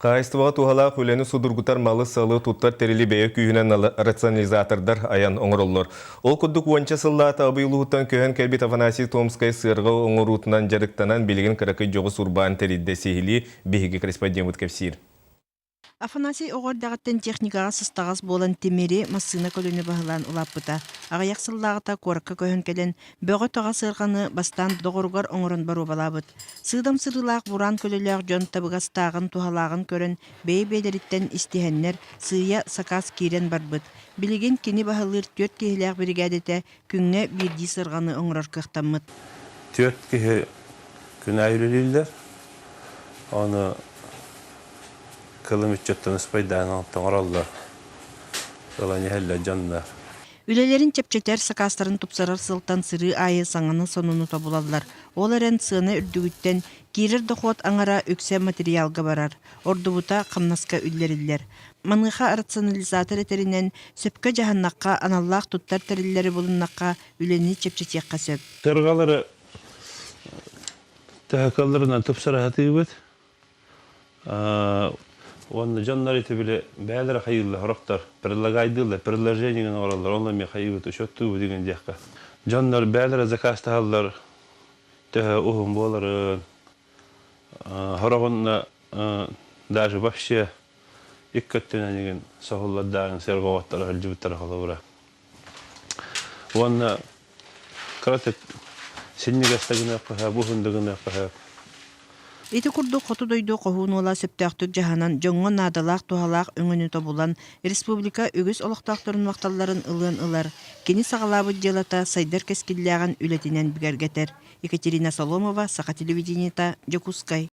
Хаһаайыстыбаҕа туһалаах үлэни судургутар малы-салы туттар тэрили бэйэ күүһүнэн рационализатордар айан оҥороллор. Ол курдук уонча сыллаата Абый улууһуттан көһөн кэлбит Афанасий Томскай сыарҕа оҥоруутунан дьарыктанан билигин кыракый дьоҕус урбаан тэрийдэ сиһилии биһиги корреспондеммыт кэпсиир. Афанасий оҕо эрдэҕиттэн техникаҕа сыстаҕас буолан тимири, массыына көлөнү баһылаан улааппыта. Аҕыйах сыллааҕыта куоракка көһөн кэлэн, бөҕө-таҕа сыарҕаны бастаан доҕоругар оҥорон боруобалаабыт. Сыыдам сырыылаах бураан көлөлөөх дьон табыгастааҕын, туһалааҕын көрөн, бэйэ-бэйэлэриттэн истиһэннэр, сыыйа сакаас киирэн барбыт. Билигин кини баһылыыр түөрт киһилээх биригээдэтэ күҥҥэ биирдии сырҕаны оҥорор кыахтаммыт. Түөрт киһи күн аайы үлэлииллэр. Ону кылым ыччаттан ыспайдаан оҥороллор. Ылан иһэллэр дьоннор. Үлэлэрин чэпчэтэр, сакаастарын тупсарар сылтан сырыы аайы саҥаны-сонуну тобулаллар. Ол эрэн сыана үрдүгүттэн киирэр дохуот аҥара үксэ материалга барар, ордубута хамнаска үллэриллэр. Маныаха рационализатор этэринэн, сөпкө дьаһаннахха, аналлаах туттар тэриллэри булуннахха, үлэни чэпчэтиэххэ сөп. Сырҕалары төһө кыалларынан тупсара сатыыбыт. Уонна дьоннор ити били бэйэлэрэ хайыыллар, сорохтор предлагайдыыллар, предложение оҥороллор, онно эмиэ хайыыбыт, учуоттуубут деген диэххэ. Дьоннор бэйэлэрэ заказтаһаллар төһө уһун буоларын, сороҕунна даже вообще икки өттүнэн игин соһуллардаан сэрҕоҕоттор сылдьыбыттара холобура. Уонна кыратык синньигэс да гыныахха сөп, уһун да гыныахха сөп. Ити курдук хоту дойду хоһуун уола сөптөөхтүк дьаһанан, дьоҥҥо наадалаах туһалаах өҥөнү тобулан, республика үгүс олохтоохторун махталларын ылыан ылар. Кини саҕалаабыт дьыалата сайдар кэскиллээҕин үлэтинэн бигэргэтэр. Екатерина Соломова, Саха телевидениета, Дьокуускай.